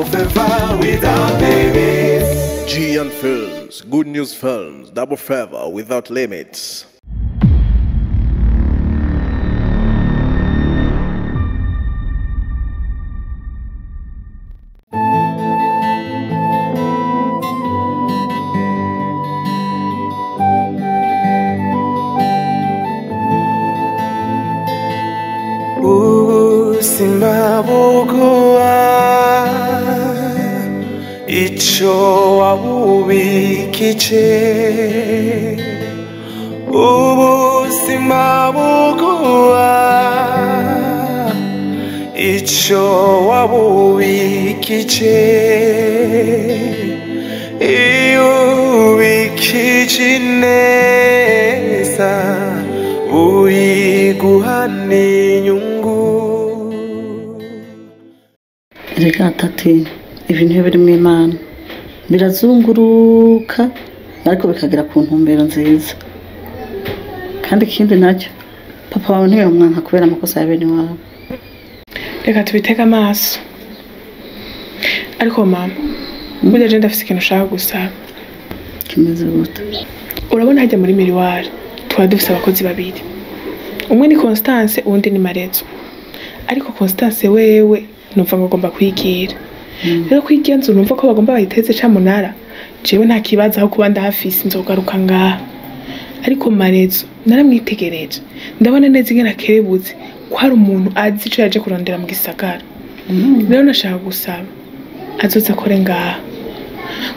Double favor without limits. Gian Films, Good News Films, Double Favor without limits. Ubuzima buguha icyo wabubikije, ubuzima buguha icyo wabubikije, iyo ubikije neza uyiguha n'inyungu. Reka tati ibintu iyo biri mu Imana birazunguruka ariko bikagera ku ntumbero nziza. Kandi ikindi nacyo papa wawe ntiyomwanka kubera amakosa ya bene wabo. Reka tubitege amaso. Ariko mama, burya je ndafise ikintu ushaka gusaba. Kimeze gute? Urabona hajya muri miriwari tuba dufise abakozi babiri, umwe ni Constance uwundi ni Marezo. Ariko Constance wewe numva ngo agomba kwigira. Rero kwigira nzu numva ko bagomba bayiteze camunara, jewe nta kibazo aho kuba ndahafise nzogaruka ngaha. Ariko Marezo naramwitegereje ndabona neza ingene akerebutse ko hari umuntu azi ico yaje kurondera mu gisagara. Rero nashaka gusaba azoze akore ngaha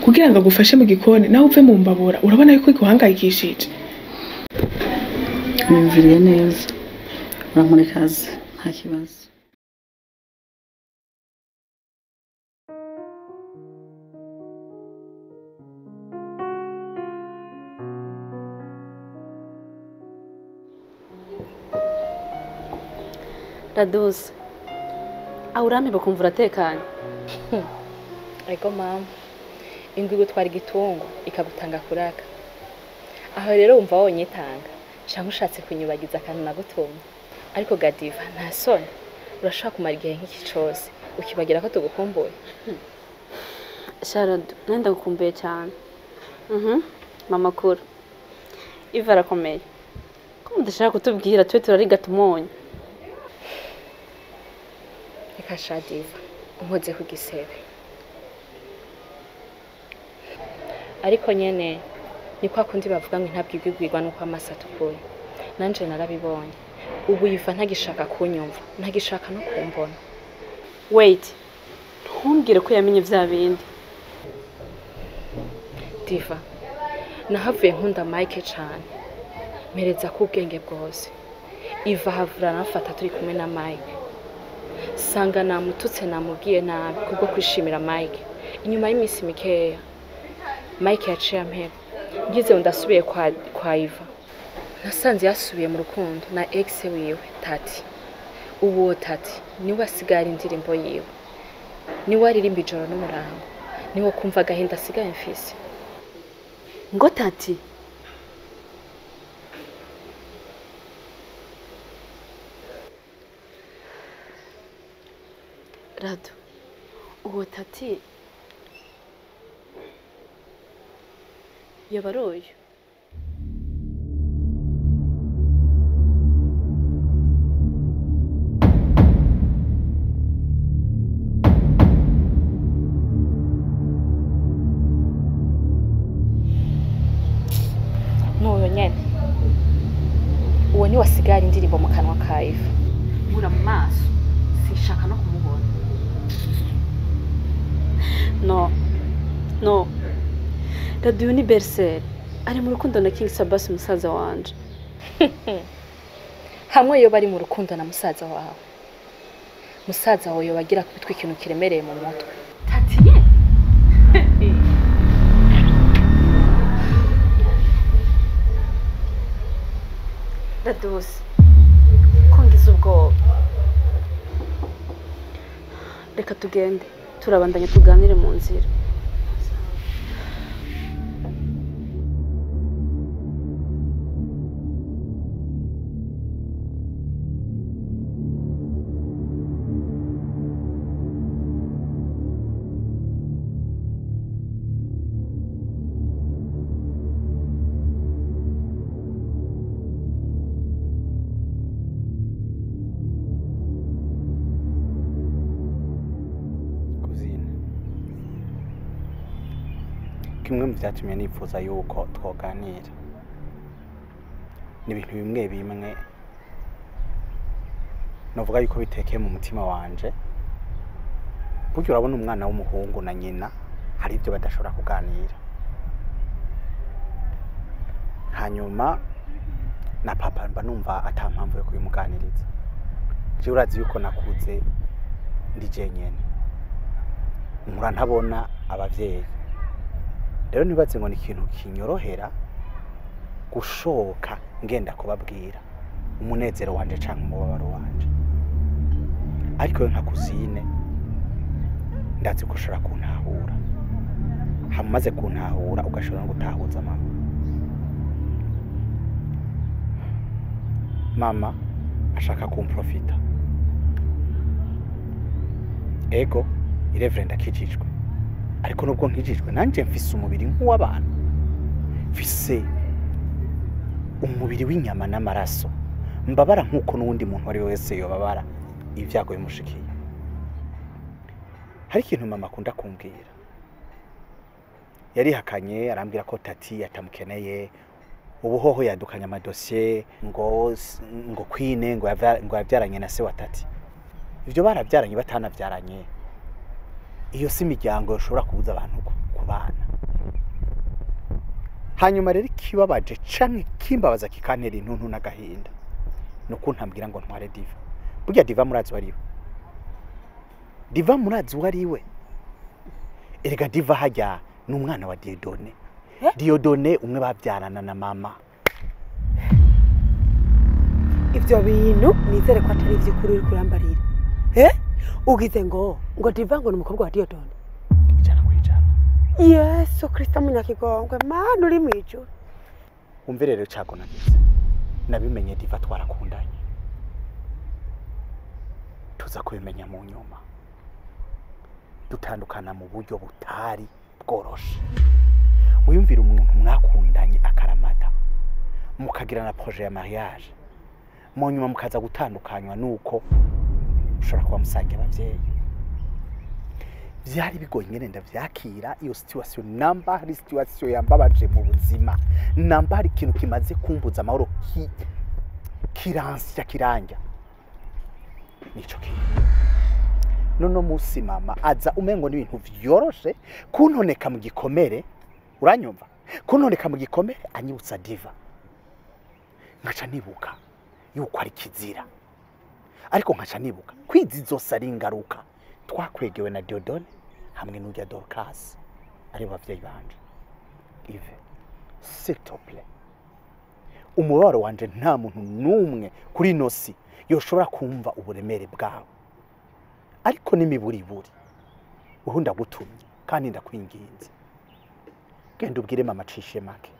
kugira ngo agufashe mu gikoni, nawe uve mu mbabura. Urabona yuko iguhangayikishije. Wiyumviriye neza, uramurekazi nta kibazo. Raduza, aho urampe kumva uratekanye. Ego mama, ingwe igutwara igitungo ikagutanga kuraka. Aho rero wumva wonyitanga canke ushatse kunyubagiza akantu nagutumye. Ariko Gadiva nta soni, urashobora kumara igihe nk'iki cose ukibagira ko tugukumbuye. Sharadu, nari ndagukumbuye cyane. Mama kuru, Iva arakomeye. Ko mudashaka kutubwira tube turariga tumonye. Reka sha Diva, unkoze ku gisebe. Ariko nyene ni kwa kundi bavuga ngo ntabwo igwigwirwa nuko amaso atukuye. Nanje narabibonye. Ubu Iva ntagishaka kunyumva, ntagishaka no kumbona. Wait, ntumbwire ko yamenye vya bindi. Diva, nahavuye nkunda Mike cane, mpereza ko ubwenge bwose. Iva havura aramfata turi kumwe na Mike. Sanga namututse namubwiye nabi kubwo kwishimira Mike. Inyuma y'iminsi mikeya Mike yaciye ampera. Ngize ngo ndasubiye kwa Iva, nasanze yasubiye mu rukundo na ex wiwe Tati. Ubu uwo Tati niwe asigaye ari indirimbo yiwe, niwe aririmba ijoro n'umurango, niwe kumva agahinda asigaye mfise. Ngo Tati? Rado, uwo Tati yoba ari uyu? N'uyo nyene, uwo niwe asigaye ari indirimbo mu kanwa ka Iva. Nkura mu maso, sinshaka no kumubona. No, no. Radiyo ni Berseri ari mu rukundo na King Sabasi musaza wanje. Hamwe yo bari mu rukundo na musaza wawe, musaza wawe yobagira kubitwa ikintu kiremereye mu mutwe. Tati ye? Radusi, ko ngize ubwoba. Reka tugende, turabandanya tuganire mu nzira. Kimwe mu byatumye nifuza yuko twoganira ni ibintu bimwe bimwe novuga yuko bitekeye mu mutima wanje. Burya urabona umwana w'umuhungu na nyina hari ibyo badashobora kuganira, hanyuma na papa mba numva ata mpamvu yo kubimuganiriza. Je urazi yuko nakuze ndi jenyene, nkura ntabona abavyeyi. Rero nibatse ngo ni ikintu kinyorohera gushoka ngenda kubabwira umunezero wanje canke umubabaro wanje. Ariko yo nka kuzine ndazi ko ushobora kuntahura, hamaze kuntahura ugashobora no gutahuza mama. Mama ashaka kumprofita. Ego irevre ndakijijwe, ariko nubwo nkijijwe nanje mfise umubiri nk'uw'abantu, mfise umubiri w'inyama n'amaraso, mbabara nk'uko n'uwundi muntu ari wese yobabara ibyago bimushikiye. Hari ikintu mama akunda kumbwira, yarihakanye arambwira ko tati atamukeneye, ubuhoho yadukanye amadosiye ngo kwine ngo yabyaranye na se wa tati. Ivyo barabyaranye batanabyaranye, iyo si imiryango yoshobora kubuza abantu kubana. Hanyuma rero ikibabaje canke kimbabaza kikantera intuntu n'agahinda nuko ntambwira ngo ntware Diva. Burya Diva murazi wariwe, Diva murazi wariwe. Erega Diva hajya ni umwana wa Diodone. Diodone umwe babyarana na mama. Ivyo bintu nizere ko atari ivy'ukuri uri kurambarira. Ugize ngo Diva ngo ni umukobwa wa Diodone. 100%. Yesu Kristo munyakigongwe, Mana uri mwijuru. Umve rero cago nagize, nabimenye Diva twarakundanye, tuza kubimenya mu nyuma dutandukana mu buryo butari bworoshe. Wiyumvira umuntu mwakundanye akaramata, mukagirana projet ya mariage, mu nyuma mukaza gutandukanywa nuko ushobora kuba musangiye abavyeyi. Vyari bigoye nyene ndavyakira iyo situation. Namba hari situation yambabaje mu buzima, namba hari ikintu kimaze kumbuza amahoro kiransya kiranja, nico kintu. Nono musi mama aza umengo n'ibintu vyoroshe kuntoneka mu gikomere, uranyumva, kuntoneka mu gikomere anyibutsa Diva, nkaca nibuka yuko ari kizira, ariko nkaca nibuka kwizi zose ari ingaruka twakwegewe na Diodone hamwe n'urya Dorcas ari bavyeyi banje. Ive, s'il te plaît, umubabaro wanje nta muntu n'umwe kuri ino si yoshobora kumva uburemere bwawe, ariko n'imiburiburi ubu ndagutumye kandi ndakwinginze, genda ubwire mama acishe make.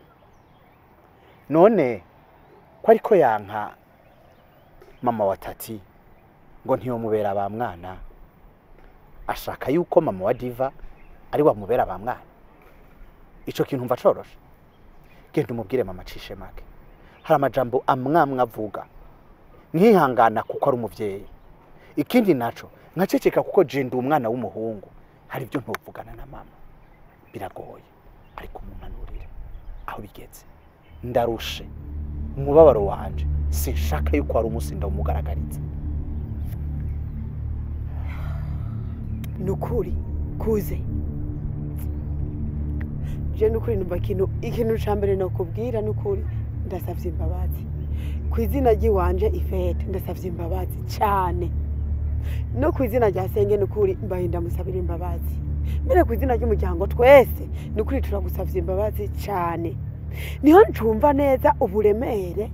None ko ariko yanka mama wa tati ngo ntiyomubera ba mwana, ashaka yuko mama wa Diva ari wamubera ba mwana. Ico kintu mva coroshe. Genda umubwire mama acishe make. Hari amajambo amwamwe avuga nkihangana kuko ari umuvyeyi, ikindi naco nkaceceka kuko je ndi umwana w'umuhungu, hari ibyo ntuvugana na mama biragoye, ariko umunanurire aho bigeze ndarushe umubabaro wanje, sinshaka yuko hari umunsi ndawumugaragariza. Nukuri kuze je nukuri numva ikintu ca mbere nokubwira nukuri ndasavye imbabazi ku izina ry'iwanje Ifete, ndasavye imbabazi cyane, no ku izina rya Senge nukuri mbaye ndamusabira imbabazi, mbere ku izina ry'umuryango twese nukuri turagusavye imbabazi cyane. Niho ncumva neza uburemere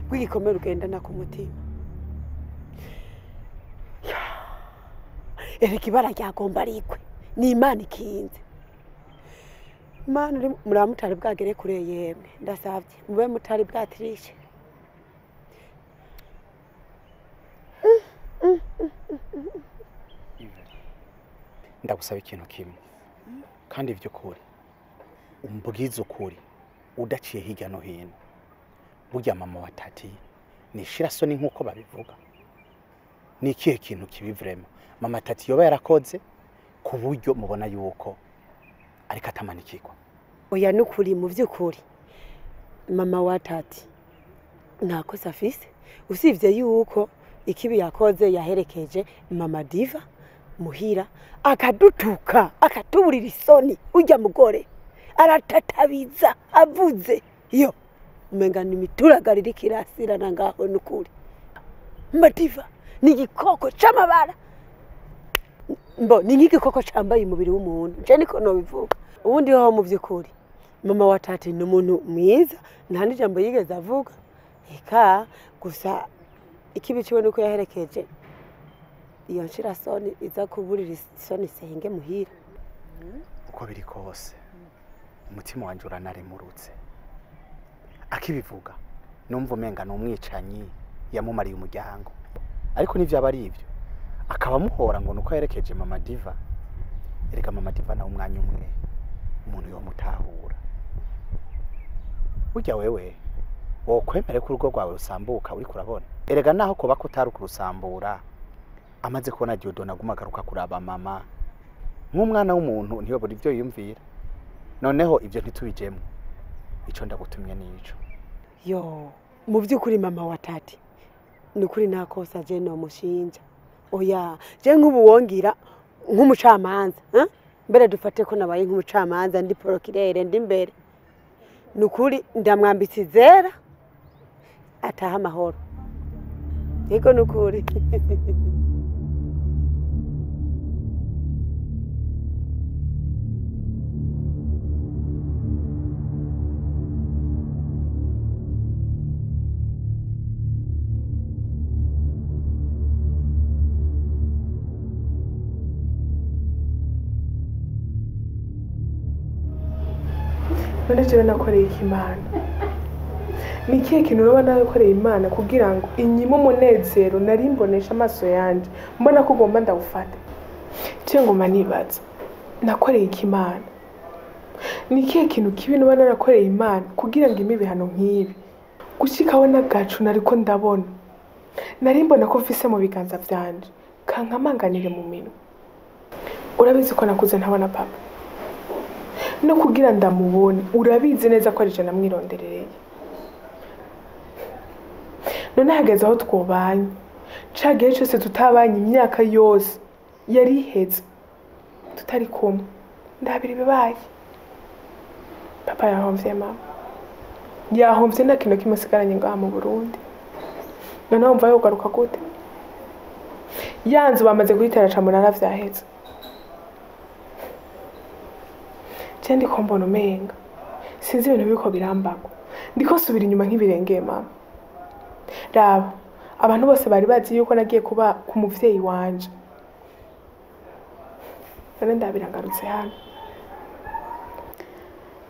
bw'igikomere ugendana ku mutima. Erega ibara ryagomba rikwe ni Imana ikinze. Mana muraba mutari bwagere kure yemwe, ndasavye mube mutari bwatirishe. Ndagusaba ikintu kimwe kandi vy'ukuri, umbwize ukuri udaciye hirya no hino. Burya mama wa tati ni shirasoni nkuko babivuga, ni ikihe kintu kibi vraiment mama tati yoba yarakoze ku buryo mubona yuko Ariko atamanikirwa. Oya nukuri mu vy'ukuri mama wa tati nta kosa afise, usivye yuko ikibi yakoze yaherekeje mama Diva muhira akadutuka akatuburira isoni. Ujya mugore aratatabiza avuze yo umenga ni mituragarira ikirasirana ngaho. Nukuri Madiva ni igikoko c'amabara, mbo ni nk'igikoko cambaye umubiri w'umuntu, je niko nobivuga. Ubundi ho mu vy'ukuri mama wa tati ni umuntu mwiza, nta n'ijambo yigeze avuga. Eka gusa ikibi ciwe nuko yaherekeje iyo nshirasoni iza kuburira isoni senge muhira. Uko biri kose umutima wanje uranaremurutse akibivuga, numva umenga n'umwicanyi yamumariye umuryango. Ariko n'ivyaba ari ivyo akaba amuhora ngo nuko yaherekeje mama Diva. Erega mama Diva nawe umwanya umwe umuntu yomutahura. Burya wewe wokwemere ko urugo rwawe rusambuka uriko urabona. Erega naho kuba kutari kurusambura, amaze kubona Dieudonne aguma agaruka kuraba mama nk'umwana w'umuntu ntiyobora ivyo yiyumvira. Noneho ivyo ntitubijemo, ico ndagutumye nico. Yo mu by'ukuri mama wa tati nukuri nta kosa je nomushinja. Oya je nk'ubu wongira nk'umucamanza, mbere dufate ko nabaye nk'umucamanza ndi procureur ndi mbere, nukuri ndamwambitse izera ataha amahoro. Yego nukuri. None jewe nakoreye iki Imana? Ni ikihe kintu uroba narakoreye Imana kugira ngo inyime umunezero nari mbonesha amaso yanje mbona ko ugomba ndawufata? Je nguma nibaza nakoreye iki Imana? Ni ikihe kintu kibi noba narakoreye Imana kugira ngo ime ibihano nk'ibi? Gushikaho n'agacu nariko ndabona, nari mbona ko mfise mu biganza vyanje kankamanganire mu minwe. Urabizi ko nakuze ntabona papa, no kugira ndamubone urabizi neza ko ari je namwironderereye. None hageze aho twobanye ca gihe cose tutabanye, imyaka yose yari iheze tutari kumwe, ndabira ibibaye. Papa yahomvye, mama yahomvye, nta kintu kimwe asigaranye ngaha mu Burundi. Noneho wumva yogaruka gute? Ya nzu bamaze kuyitera camunara vyaheze. Je ndiko mbona umenga sinzi ibintu biriko birambagwa, ndiko subira inyuma nk'ibirengeye mama. Raba abantu bose bari bazi yuko nagiye kuba ku muvyeyi wanje, none ndabirangarutse hano.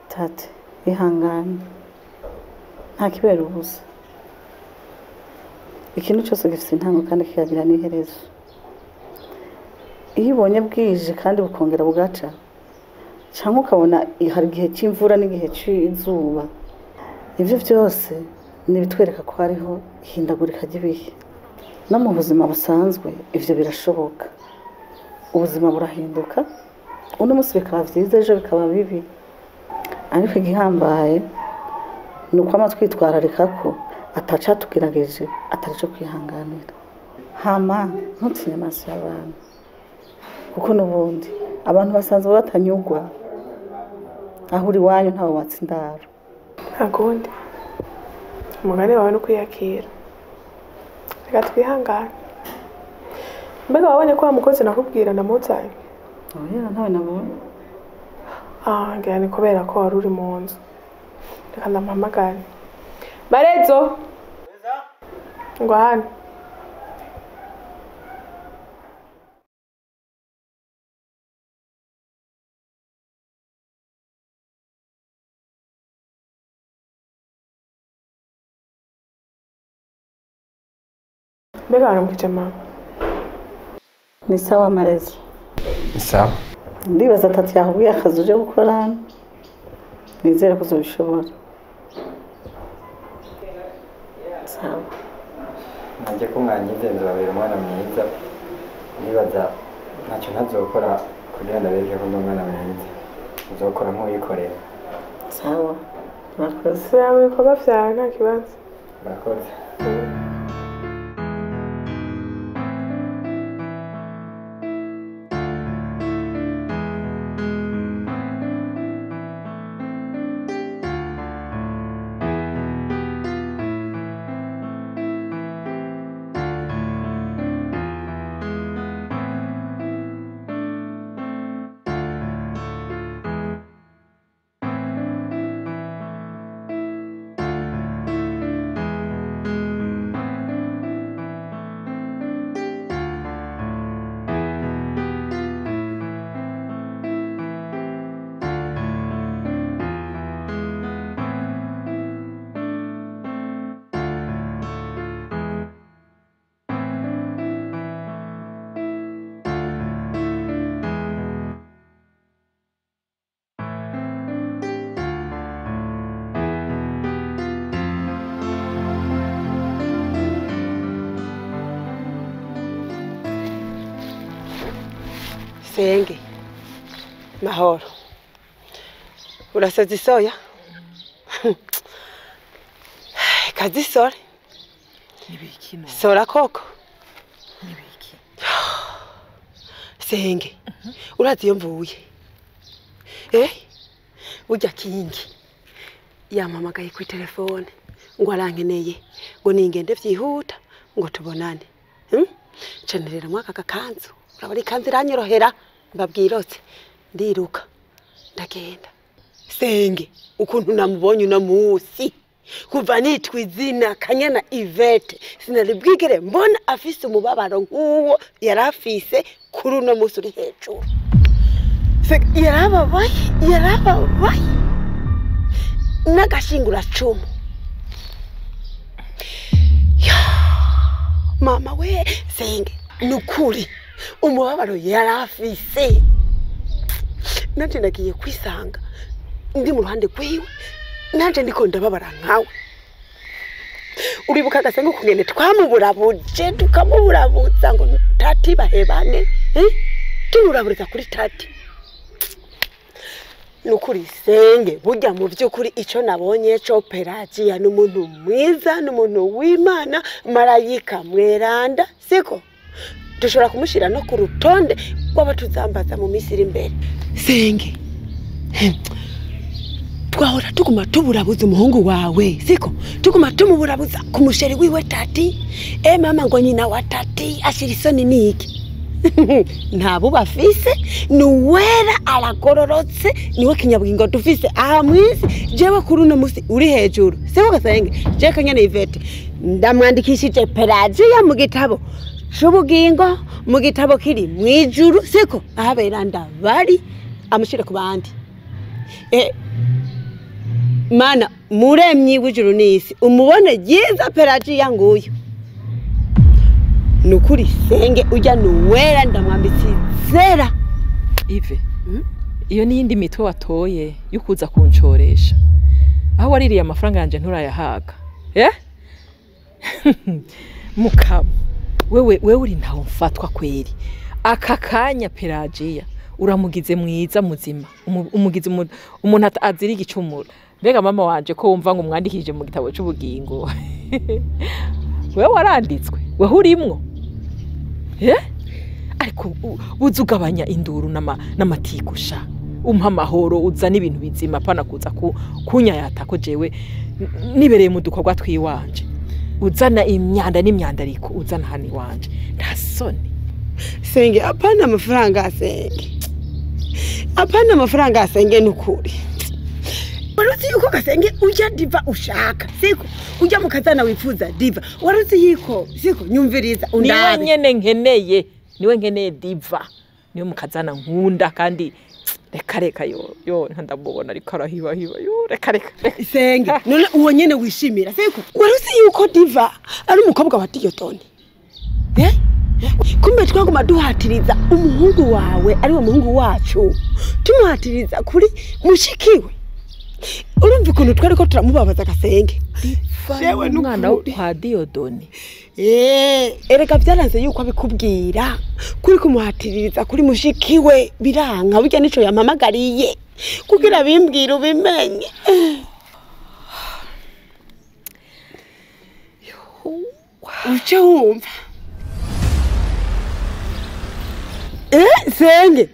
Tate ihangane, nta kibera ubusa. Ikintu cyose gifite intango kandi kikagira n'iherezo. Iyo ubonye bwije kandi bukongera bugaca, cyangwa ukabona hari igihe cy'imvura n'igihe cy'izuba, ibyo byose ni ibitwereka ko hariho ihindagurika ry'ibihe. No mu buzima busanzwe ivyo birashoboka. Ubuzima burahinduka, uno munsi bikaba vyiza, ejo bikaba bibi. Ariko igihambaye ni uko twitwararika ko atacatugerageje atari cyo kwihanganira. Hama ntutinye amaso y'abantu, kuko n'ubundi abantu basanzwe batanyugwa. Aho uri iwanyu ntawe watsa indaro. Nta kundi umugani wawe ni ukwiyakira, reka twihangane. Mbega wabonye ko wa mukozi nakubwira namuzanye? Oya ntawe nabonye. Ah, ngira ni kubera ko wari uri mu nzu. Reka ndamuhamagare. Marezo ngo hano. Mbega waramukije mama? Ni sawa Marezo. Ni sawa. Ndibaza tati yakubwiye akazi uje gukora hano, nizere ko uzobishobora. Sawa. Nanjye ko mwanyize nzobabera umwana mwiza, nibaza ntacyo ntazokora kugira ndabereke ko ndi umwana mwiza. Nzokora nk'uwikorera. Sawa, murakoze. Sawa, ibikorwa vyawe nta kibazo. Murakoze. Senge mahoro, urasaza isoya kazisore sora koko. Senge urazi iyo mvuye burya Kingi yampamagaye kuri telefone ngo arankeneye ngo ningende vyihuta ngo tubonane. Ncenerera mwaka kakanzu, urabona ikanzu iranyorohera mbabwirotse ndiruka ndagenda. Senge ukuntu namubonye uno musi kuva nitwa izina Kanyana Yvette sinari bwigere mbona afise umubabaro nk'uwo yari afise kuri uno musi uri hejuru. Yarababaye, yarababaye n'agashinguracumu. Mama we Senge nukuri umubabaro yarafise, nanje nagiye kwisanga ndi mu ruhande rwiwe, nanje ndiko ndababara nkawe. Uribuka Gasenga ukungene twamuburabuje tukamuburabuza ngo tati bahebane, tumuraburiza kuri tati. Nukuri Senge burya mu by'ukuri ico nabonye co Pelagiya n'umuntu mwiza n'umuntu w'Imana marayika mweranda, siko dushobora kumushira no ku rutonde rw'abatuzambaza mu minsi iri imbere. Senge twahora tuguma tuburabuza umuhungu wawe, siko tuguma tumuburabuza ku musheri wiwe tati, mama ngo nyina wa tati ashira isoni niki nta bubafise, ni uwera aragororotse, niwe kinyabugingo dufise aha mwisi. Jewe kuri uno musi uri hejuru, siko Gasenge? Jewe Kanyana Yvette ndamwandikishije Pelagiya mu gitabo c'ubugingo, mu gitabo kiri mwijuru, siko ahaberanda bari amushire ku bandi. Mana muremyi w'ijuru n'isi umubone ryiza Pelagiya nguyu. Nukuri Senge ujya nuwera ndamwambitse zera. Ive, iyo ni yindi mitwe watoye yukuza kuncoresha. Aho waririye amafaranga yanje nturayahaga. Mukama, wewe uri ntaho mfatwa kweri. Aka kanya Pelagiya uramugize mwiza muzima, umugize umuntu azira igicumuro. Mbega mama wanje ko wumva ngo umwandikije mu gitabo c'ubugingo. Wewe waranditswe, wewe urimwo. Ariko uzugabanya induru n'amatikusha. Umpa amahoro uzana ibintu bizima pana kuza kunyayata ko jewe nibereye mu dukorwa twiwanje. Uzana imyanda n'imyandariko uzana hano iwanje. Nta soni. Senge apana amafaranga Senge. Apana amafaranga Senge nukuri. Waruzi yuko Gasenge ujya diva ushaka, siko ujya mukazana wifuza diva. Waruzi yuko siko nyumviriza undabe. Niwe nyene nkeneye, niwe nkeneye diva. Niwe mukazana nkunda kandi reka reka yo ndamubona ariko arahiba hiba yo reka reka. Senge none uwo nyene wishimira siko. Waruzi yuko diva ari umukobwa wa Tiyotoni. Kumbe twaguma duhatiriza umuhungu wawe ari wo muhungu wacu. Tumuhatiriza kuri mushikiwe. Urumva ukuntu twari ko turamubabaza Gasenge. Jewe n'umwana wo kwa Diodoni. Erega byaranze yuko abikubwira kuri kumuhatiririza kuri mushikiwe biranka burya nico yampamagariye. Kugira bimbwira ubimenye. Uce wumva. Senge.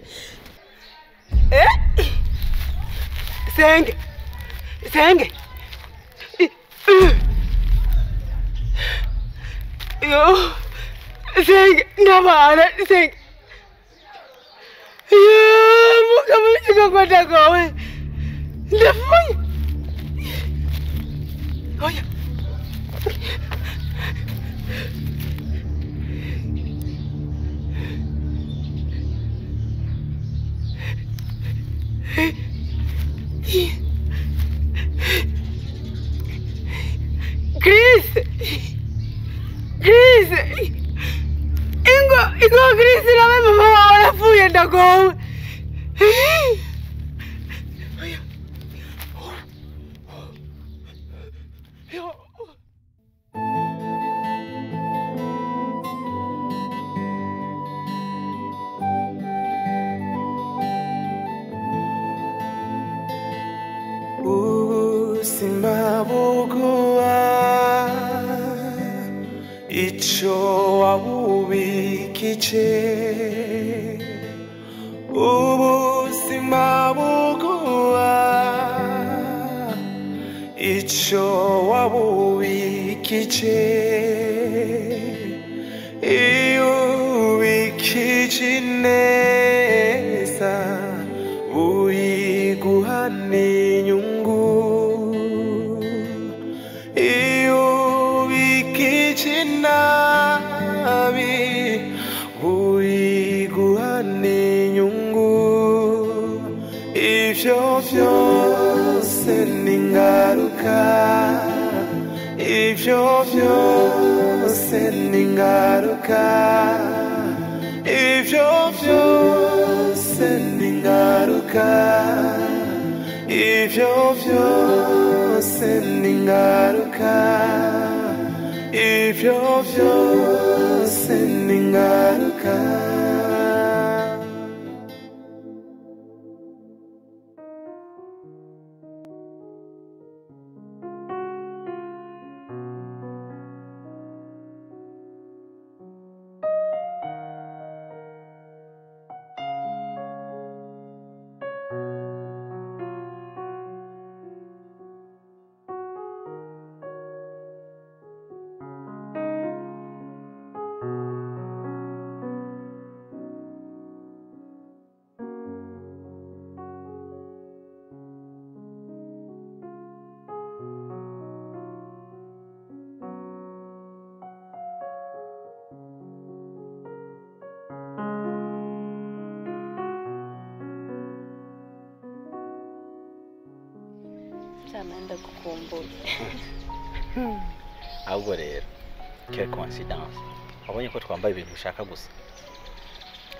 Senge. Senge. Yo. Senge ndabara senge. Yo, mugabo chikakwata kwawe. Ndafunya. Oya. Chris! Chris! Ingo, ingo Chris nawe mama wawe arapfuye ndagowe. Ubuzima buguha ico wabubikije, ubuzima buguha ico wabubikije, iyo ubikije neza buyiguha n'inyungu. Iyo ubikije nabi buyiguha n'inyungu. Ivyo vyose ni ingaruka, ivyo vyose ni ingaruka, ivyo vyose ni ingaruka, ivyo vyose ni ingaruka, ivyo vyose ni ingaruka. Ahubwo rero quelle coïncidence, wabonye ko twambaye ibintu ushaka gusa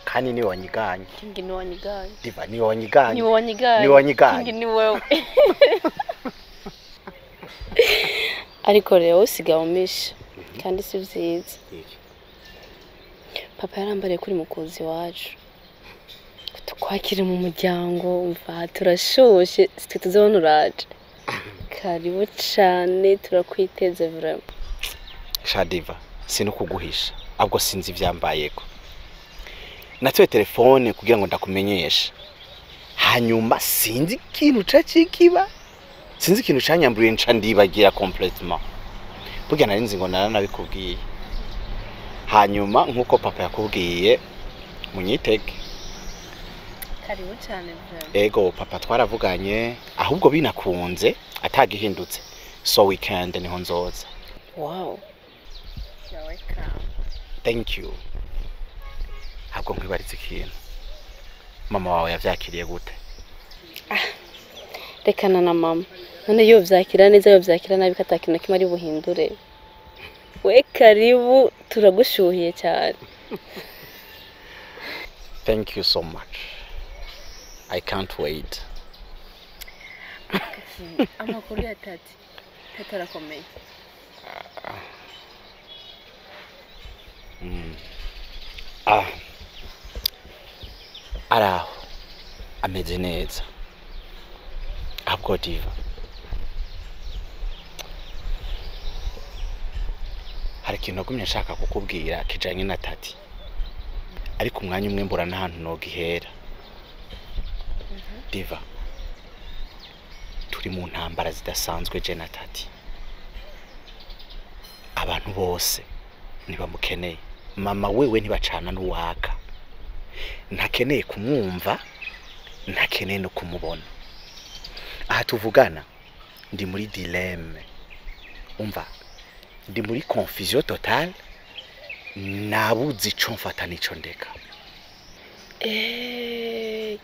kandi ni wanyiganye. Kingi ni wanyiganye. Diva ni wanyiganye. Ni wanyiganye. Ni wanyiganye. Kingi ni wewe. Ariko rero usigaye umisha kandi si vyiza. Papa yarambariye kuri mukuzi wacu tukwakire mu muryango, umva turashoshe sitwe tuzobona uraje. Karibu cyane turakwiteze vraiment. Shadiva sinukuguhisha ahubwo sinzi ivyambayeko. Natoye telefone kugira ngo ndakumenyeshe, hanyuma sinzi ikintu cacikiba, sinzi ikintu canyamburiye nca ndibagira complètement. Burya nari nzi ngo naranabikubwiye. Hanyuma nkuko papa yakubwiye munyitege. Karibu cyane vraiment. Ego papa twaravuganye ahubwo binakunze atagihindutse, so weekend niho nzoza. Wow. You're welcome. Thank you. Ahubwo nkwibaritse ikintu, mama wawe yavyakiriye gute? Rekana na mama none yo vyakira neza yo vyakira nabi katakintu kimwe ari buhindure. We karibu turagushuhiye cyane. Thank you so much. I can't wait. Amakuru ya tati. Tati arakomeye. Araho ameze neza. Kuko Diva, hari ikintu nagumye nshaka kukubwira kijanye na Tati, ariko umwanya umwe mbura n'ahantu nogihera. Diva, turi mu ntambara zidasanzwe je na Tati. Abantu bose ntibamukeneye, mama wewe ntibacana n'uwaka, ntakeneye kumwumva, ntakeneye no kumubona. Aha tuvugana ndi muri dilemme, umva, ndi muri confusion totale, nabuze ico mfata n'ico ndeka.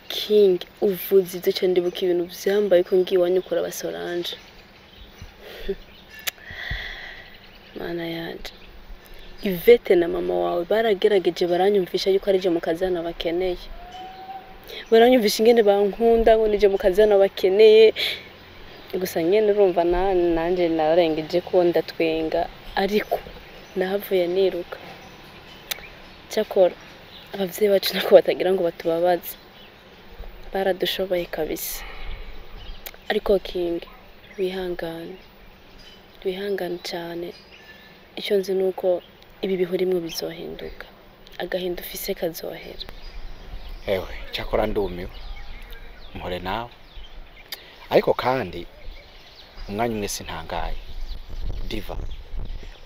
King, uvuze ivyo ca ndibuka ibintu vyambaye ko ngiye iwanyu kuraba Solange. Mana yanje, Ivete na mama wawe baragerageje baranyumvisha yuko ari je mukazana bakeneye, baranyumvisha ingene bankunda ngo nije mukazana bakeneye. Gusa nyene urumva nanje nararengeje ko ndatwenga, ariko nahavuye niruka. Cyakora abavyeyi bacu nako batagira ngo batubabaze, baradushoboye kabisa. Ariko King, wihangane, wihangane cyane. Icyo nzi nuko ibi bihurimwe bizohinduka, agahinda ufise kazohera. Ewe, cyakora ndumiwe, mpore nawe. Ariko kandi umwanya umwe sintangaye. Diva,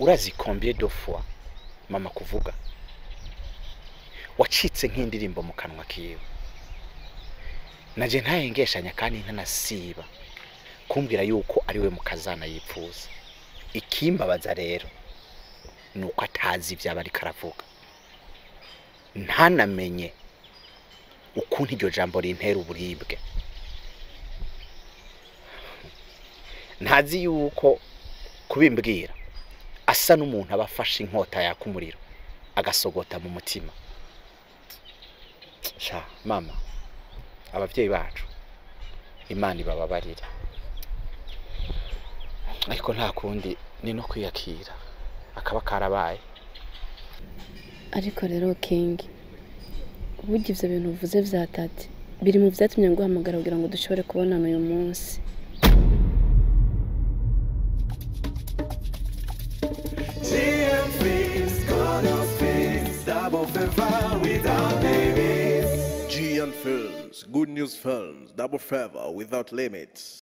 urazi combien de fois mama kuvuga wacitse nk'indirimbo mu kanwa kiwe. Naje ntayengeshanya kandi ntanasiba kumbwira yuko ari we mukazana yipfuza. Ikimbabaza rero nuko atazi ivyaba ariko aravuga, ntanamenye ukuntu iryo jambo rintera uburibwe. Ntazi yuko kubimbwira asa n'umuntu aba afashe inkota yaka umuriro agasogota mu mutima. Sha mama, abavyeyi bacu Imana ibababarire, ariko nta kundi ni no kwiyakira akaba karabaye. Ariko rero King, burya ivyo bintu uvuze vya Tati biri mu vyatumye nguhamagara kugira ngo dushobore kubonana uyu munsi. GN Films, Good News Films, double favor without limits.